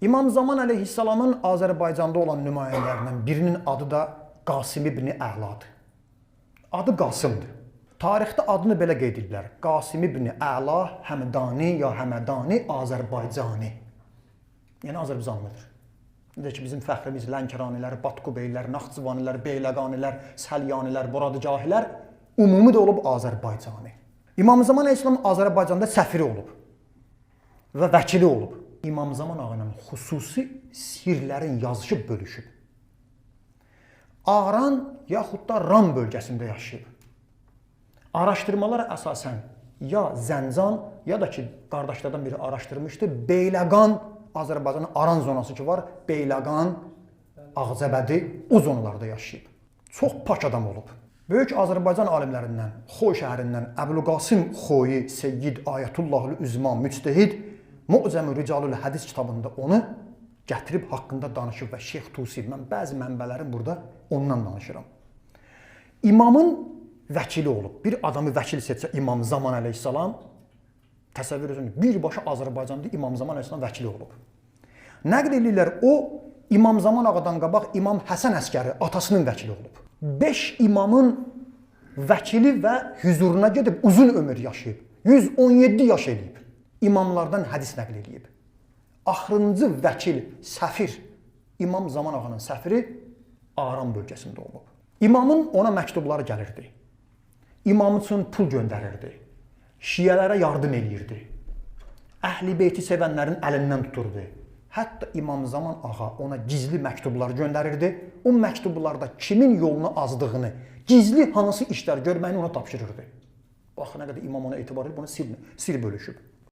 İmam Zaman əleyhissalamın Azərbaycanda olan nümayəndələrindən birinin adı da Qasım ibn Əladır. Adı Qasımdır. Tarixdə adını belə qeyd ediblər. Qasım ibn Əla Həmdani ya Həmədani Azərbaycani. Yəni Azərbaycanlıdır. Necə ki bizim fəxrimiz Lənkəranilər, Batqubeylər, Naxçıvanilər, Beyləqanilər, Səlyanilər, Buradıgahilər ümumi də olub Azərbaycani. İmam Zaman əleyhissalam Azərbaycanda səfiri olub və vəkili olub. İmam Zaman ağa ilə xüsusi sirlərin yazışıb bölüşüb. Aran yaxud da Ram bölgəsində yaşayıb. Araşdırmalara əsasən ya Zəncan, ya da ki qardaşlardan biri araşdırmışdı, Beyləqan, Azərbaycanın Aran zonası ki var, Beyləqan, Ağcabədi o zonalarda yaşayıb. Çox pak adam olub. Böyük Azərbaycan alimlərindən, Xoy şəhərindən Əbülqasım Xoyi Seyyid Ayətullahül Üzma Müctehid Mu'cəmü Ricalül Hədis kitabında onu gətirib haqqında danışıb və Şeyx Tusi, mən bəzi mənbələrin burada ondan danışıram. İmamın vəkili olub. Bir adamı vəkil seçsə İmam Zaman əleyhissalam, təsəvvür edin, birbaşa Azərbaycanda İmam Zaman əleyhissalam vəkili olub. Nəql eləyirlər, o İmam Zaman ağadan qabaq İmam Həsən Əskəri atasının vəkili olub. 5 imamın vəkili və hüzuruna gedib uzun ömür yaşayıb. 117 yaş eləyib. İmamlardan hədis nəql eləyib. Axırıncı vəkil, səfir, İmam Zaman ağanın səfiri Aran bölgəsində olub. İmamın ona məktubları gəlirdi. İmam üçün pul göndərirdi. Şiələrə yardım eləyirdi. Əhl-i beyti sevənlərin əlindən tuturdu. Hətta İmam Zaman ağa ona gizli məktublar göndərirdi. O məktublarda kimin yolunu azdığını, gizli hansı işlər görməyini ona tapşırırdı. Bax, nə qədər imam ona etibar edib, ona sir bölüşüb.